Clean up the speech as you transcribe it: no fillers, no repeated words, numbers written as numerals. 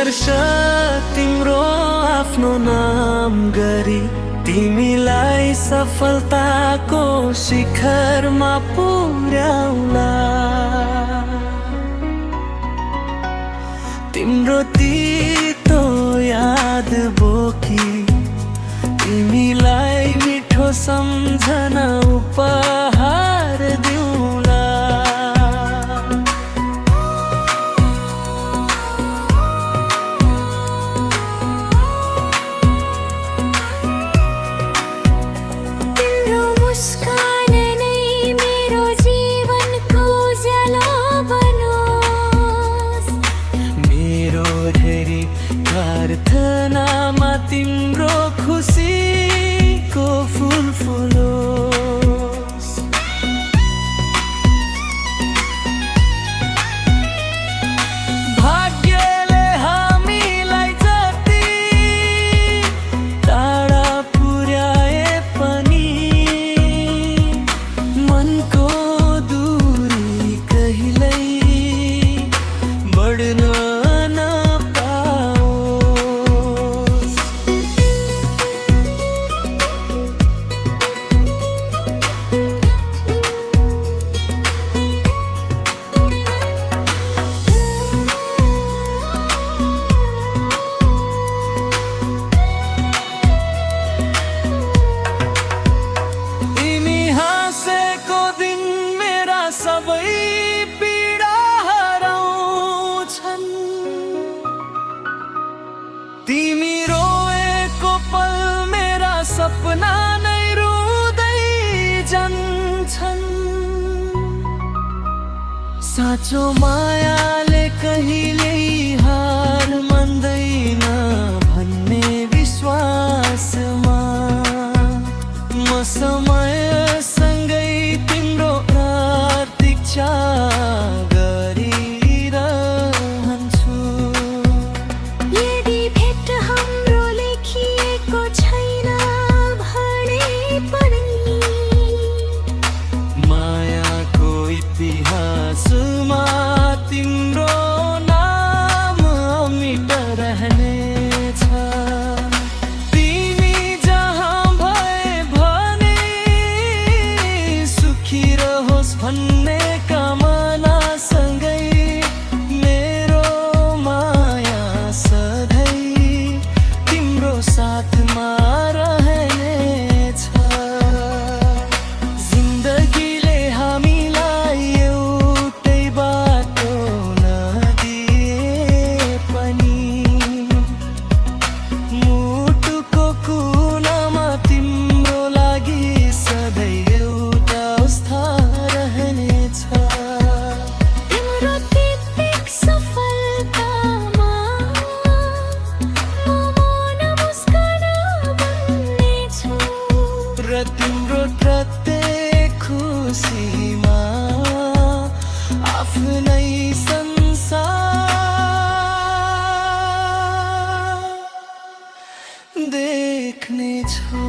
सङ्घर्ष तिम्रो आफ्नो नाम गरी तिमीलाई सफलताको शिखरमा पुर्याउला। तिम्रो तीतो याद बोकी तिमीलाई मिठो सम्झना उपहार दिउँला। तिम्रो मुस्कान नै मेरो जीवनको उज्यालो बनोस्। मेरो धेरै प्रार्थनामा तिम्रो खुसीको फुल फुलोस्। भाग्यले हामीलाई जति टाढा पुर्याए पनि मनको दूरी कहिल्यै बढ्न सबै पीडा हराउँछन्। तिमी रोएको पल मेरा सपना नै रुँदै जान्छन्। साँचो मायाले कहिल्यै हार मान्दैन भन्ने विश्वासमा म समयसँगै तिम्रो गरिरहन्छु। यदि भेट हाम्रो लेखिएको छैन भने पनि मायाको इतिहासमा तिम्रो नाम अमिट रहनेछ। तिमी जहाँ भए भने सुखी रहोस् भन्ने कामना सँगै मेरो माया सधैँ तिम्रो साथमा रहनेछ। जिन्दगीले हामीलाई एउटै बाटो नदिए पनि मुटुको कुनामा तिम्रो लागि सधैँ एउटा स्थान रहनेछ। तिम्रो त्यतिक सफलतामा म मौन मुस्कान बन्नेछु। र तिम्रो प्रत्येक खुसीमा आफ्नै संसार देख्नेछु।